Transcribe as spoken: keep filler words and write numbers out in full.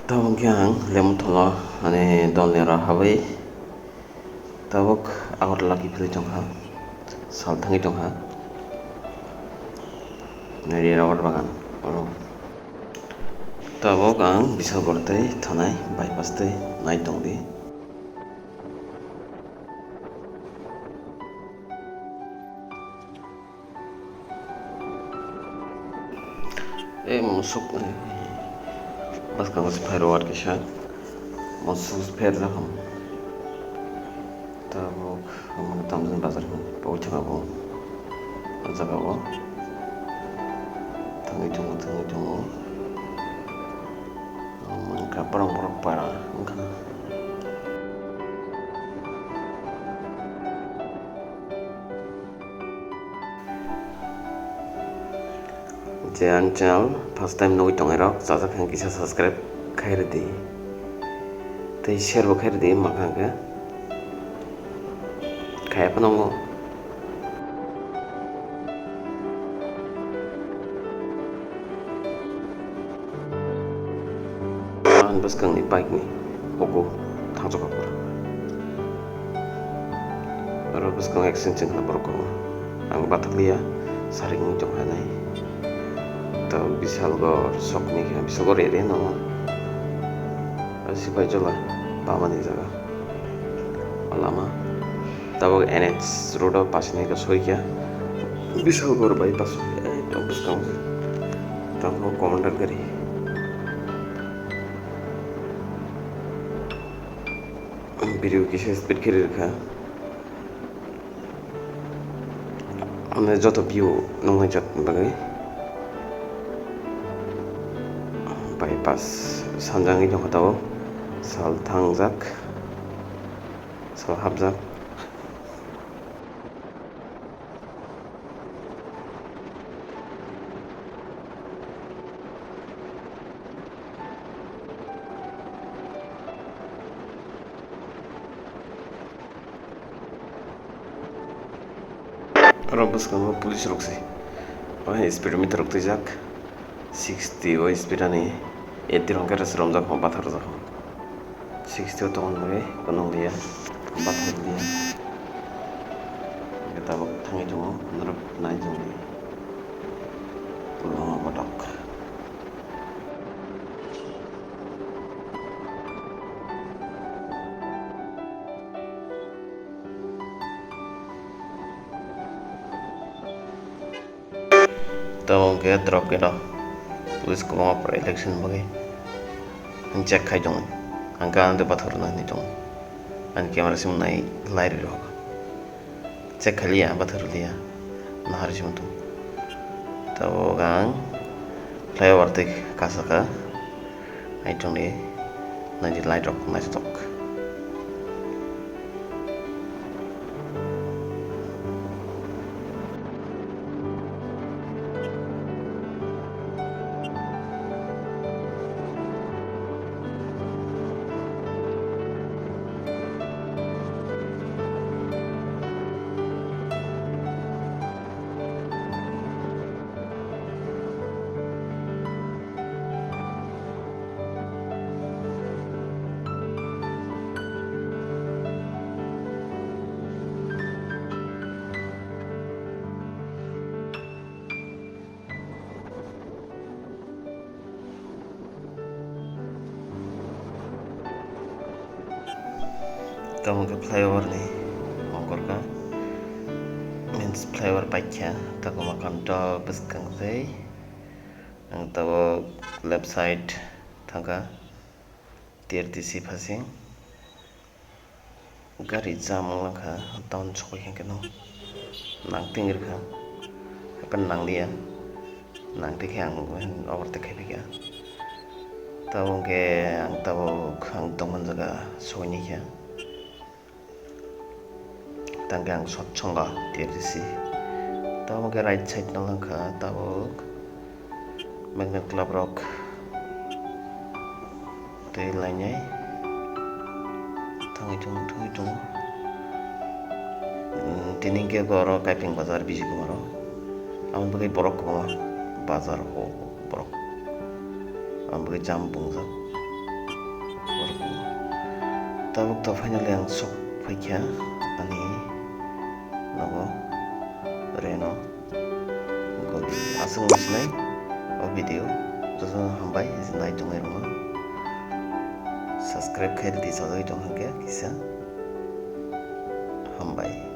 Tabuk khe ang Lemtholo, ani dolni oro habwi tabuk Agartala kiphilwi tongkha, sal thangwi tongkha. Nai di rubber bagan oro. Tabuk ang Bishalgarh tei thanai bypass tei nai tongdi. Eh, musuk, eh, bwskango se phai rw ar kisa. Musuk se pher jak ham. Tabuk, omo tamjani bazar hwn, pogwi thangma bo. O jaga o. Thangwi tongo, thangwi tongo. Omo wngkha borok, borok para wngkha. Je ang channel first time nugwi tongnai rok, chajak khe kisa subscribe khai rwdi. Tei share bo khai rwdi, makha khe khaya phano wngo. Ani bwskangni bike ni hugo thangjak kha pura. Aro bwskango accident chwng kha borok kwbangma. Ang bathakliya, sarik wng tong kha nai. Tei Bishalgarh sokni khe, Bishalgarh area no. Sipaijala bamani jaga. O lama. Tabuk N H road o pasinai khe soi khe Bishalgarh bypass ekdom bwskango se. Tabuk commander gari. Video kisa speed khe rirkha. Ano joto view nuknai jat bagwi bypass sanjagwi tongkha tabuk, sal thangjak, sal hapjak. Oro bwskango police rok se, o hai speedometer rok twijak, sixty o speed ani eighty rok khe romjak, bathar rwjak. Sixty o tongmani bagwi kunukliya, bathakliya. Hwnkhe tabuk thangwi tongo, norok nai tongdi. Kwbangma kotok. Tamo hwnkhe drop khe no police kwbangma pura election bagwi ang check khai tongo, ang gana de bathar rwna hinwi tongo, ani camera simi nai lai rwi rok check khai liya, bathar rw liya, nahar simi tongo. Tabuk ang flyover twi kasaka. Aichukni nai di light rok naithotok. Tamo khe flyover ni ongkor kha, means flyover paikha, tamo kanto bwskang tei ang tabuk left side thangkha, T R T C phasing. Gari jam wng kha, town sokoi khe no nangtwi wng kha, haikhe nanglia, nangtwi khe ang overtake khai phi kha. Tabuk hwnkhe ang tabuk ang tongmani jaga sokoi nai kha, tang khe ang sot songo T R T C. Tabuk hwnkhe right side no wng kha tabuk. Magnet club rok tei lainai thangwi tongo, thangwi tongo. Tini hwnkhe oro Kaiping bazar biji kumaro. Aboni bagwi borok kwbangma bazar o borok. Aboni bagwi jam pungjak. Tabuk to finally ang sok phaikha ani nogo Reno goli. Aswk wngwi sinai o video. Jotono hambai je nai tongnairokno. Subscribe khai rwdi, sajagwi tong hwnkhe kisa. Hambai.